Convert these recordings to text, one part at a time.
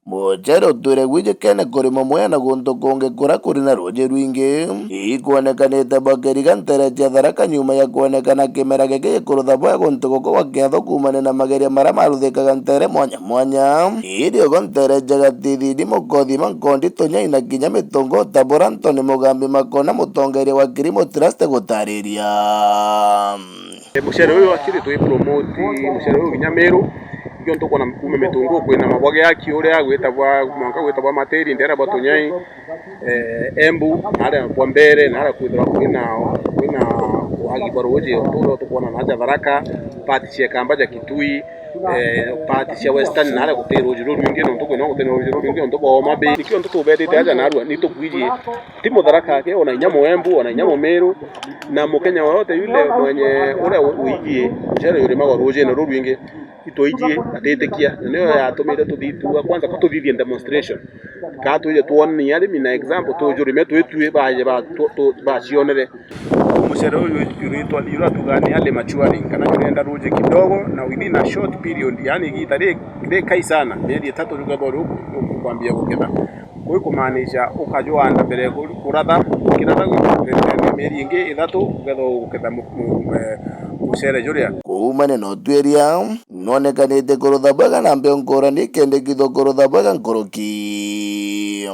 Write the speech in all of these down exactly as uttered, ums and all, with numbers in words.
Mucere utwire gwijikene kurima mwea na guntu kungi kuria kuri na ruuji rwingi. Ikwonekanite bwa kiriga ntere cia Tharaka nyuma ya kwonekana kimera giki gikurutha bwega guntu guku gwa Kiatho kuumania na mageria maria maruthikaga ntere mwanya mwanya. Iriogo ntere cia Gatithidi, Mukothima, Nkondi, Tunyai na kinya Mitungu, Tabura, Ntoni, Mugambi, Makona, mutongeria wa Kilimo Trust gutariria. Eh, mucere uyu actually twi promote mucere uyu kinya Meru. Nikio ntukwona kuuma Mitungu kwina mabwage aki uria gwitagwa mwanka gwitagwa Matiri, ndera bwa Tunyai, eh, Embu, naria bwa mbere, naria kwithirwa kwina, kwina wagi bwa ruuji, untu uria tukwona naja Tharaka, part cia Kamba ja Kitui, eh, part cia Western, naria guti ruuji rurwingi, nontu kwina guti ruuji rurwingi, nontu bwa Homa Bay. Nikio ntu tubetite aja narua, ni tukwiji ti Mutharaka ake, ona inya Muembu, ona inya Mumiru, na Mukenya woyote yule mwenye uria u-, uiji mucere jurimagwa ruujine rurwingi, itwaiji atitikia, na niyo yatumite tuthituga kwanza ka tuthithie demonstration, ka twije twonanie arimi na example, tujurime twitue baje ba-, tu-, tu-, bacionere. Mucere uyu juritwa, juratuga ni early maturing, kana jurenda ruuji kidogo, na within a short period, yani igita ri-, rikai sana, mieri itatu jukethwa uri uku-, uku-, kwambia guketha. Kuu kumaanisha ukajwanda mbere ku-, kuratha, ukiratha gu-, mieri ingi ithatu, ukethwa uguketha mu-, mu-, eh, mucere juria. Kuumania na utwiria, nwonekanite kurutha bwega na mbeu nkurani, kindi kitho kurutha bwega nkuruki.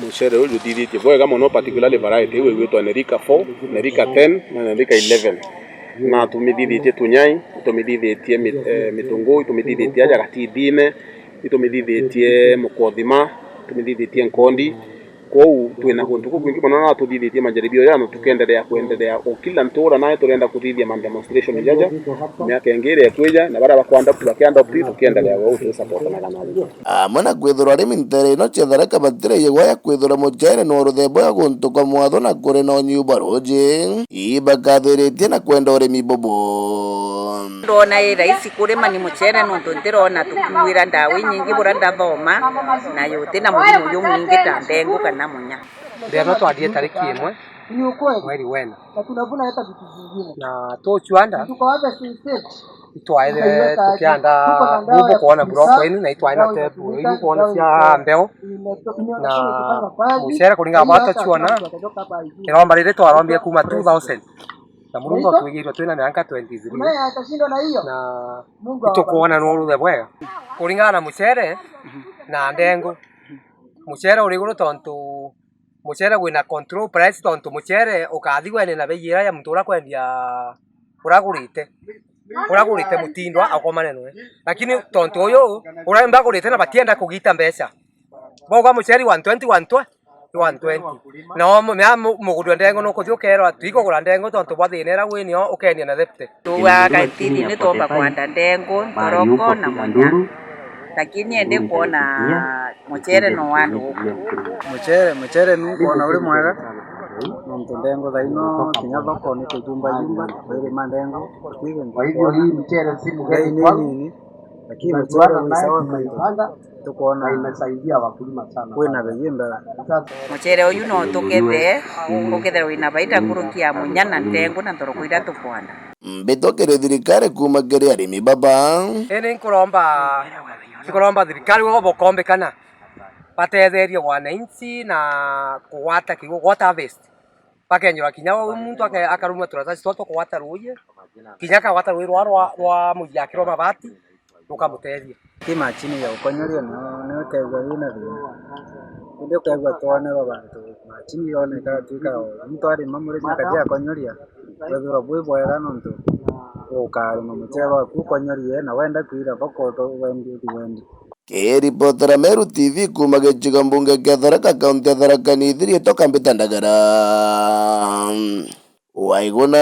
Mucere uyu juthithitie bwega mono, particularly variety iu igwitwa Nerika four, Nerika ten na Nerika eleven. Na tumithithitie Tunyai, itumithithitie mit-, eh, Mitungu, itumithithitie aja Gatithine, itumithithitie Mukothima, itumithithitie Nkondi. Kwou twina guntu kukwingi mono na tuthithithie majaribio jana, tukendelea kwendelea o kila ntura nae turenda kuthithia ma demonstration jaja, miaka ingi iria ikwija, na baria bakwa adopt, bakiadopt, tukiendelea gwou tugisupportanaga nabo. Amwe na kwithirwa arimi ntere ino cia Tharaka batiraigua ya kwithirwa mucere no ruthembo ya guntu kwa mwatho na kuri na unyiu bwa ruuji, ibakathiritie na kwenda urimi bubu. Ndona i rahisi kurima ni mucere nontu ntirona tukuira ndawa inyingi buria ndathoma, na yuti na murimo jumwingi ta ndengu kana munya. Mbere no twathie tariki imwe mweri wena, na tucwanda itwaire tukianda bubu kwona block inu na itwaire na tebu iu kwona cia mbeo na mucere kuringana bwa twacwona. Iromba riri twarombire kuma two thousand na Murungu atwigirwe twina miaka twenty-three na itukwona no ruthe bwega kuringana na mucere na ndengu. Mucere uri iguru tontu mucere gwina control price, tontu mucere ukathi gwene na bei ira ya muntu uria kwendia, uria agurite, uria agurite mutindwa akomane nwe. Lakini tontu uyu uria mbagurite na batienda kugita mbeca, bauga mucere one twenty, one twenty, one twenty. Na o mu-, mea mu-, muguri wa ndengu nukuthi ukerwa, "Tuikugura ndengu tontu bwa thina ira winio, ukenia na thepte." Tuuga Gatithidi ni twomba kwanda ndengu, ntoroko na munya. Lakini indi kwona mucere no wandu guku. Mucere, mucere nu kwona uri mwega, nontu ndengu thaino kinya thoko ni kuyumba yumba, kwirima ndengu, kwa hivyo hii mchere si mgeni kwangu. Lakini mucere wi sawa maitho, tukwona na imesaidia wakulima sana. Kwina bei mbega. Mucere uyu no tukethe, ukethirwa wina baida nkuruki ya munya na ndengu na ntoroko iria tukwanda. Mbitwa kiri thirikari kuuma kiri arimi baba. Indi nkuromba, nkuromba thirikari gwe bokombikana batetherie wananchi na kugwata kiugo, kugwata harvest. Bakenjwa kinya muntu ake-, akarumwa turataci twa tukugwata ruuji, kinya akagwata ruuji rwa, rwa, rwa mugiakirwa mabati, rukamutethia. Ki macini ya ukonyoria nio, nio ikegua yina thina. Indi ukegua twonerwa bantu, macini yoneka, twika o muntu arima murimi akaja akonyoria, wethirwa bwi bwega nontu ukarima mucere waku ukonyorie, na wenda kwira thoko, wendie, wendi. Kiripotera Meru T V kuuma gicigo mbunge kia Tharaka, kaunti ya Tharaka Nithi, riitwa Kambita Ndagara. Waiguna.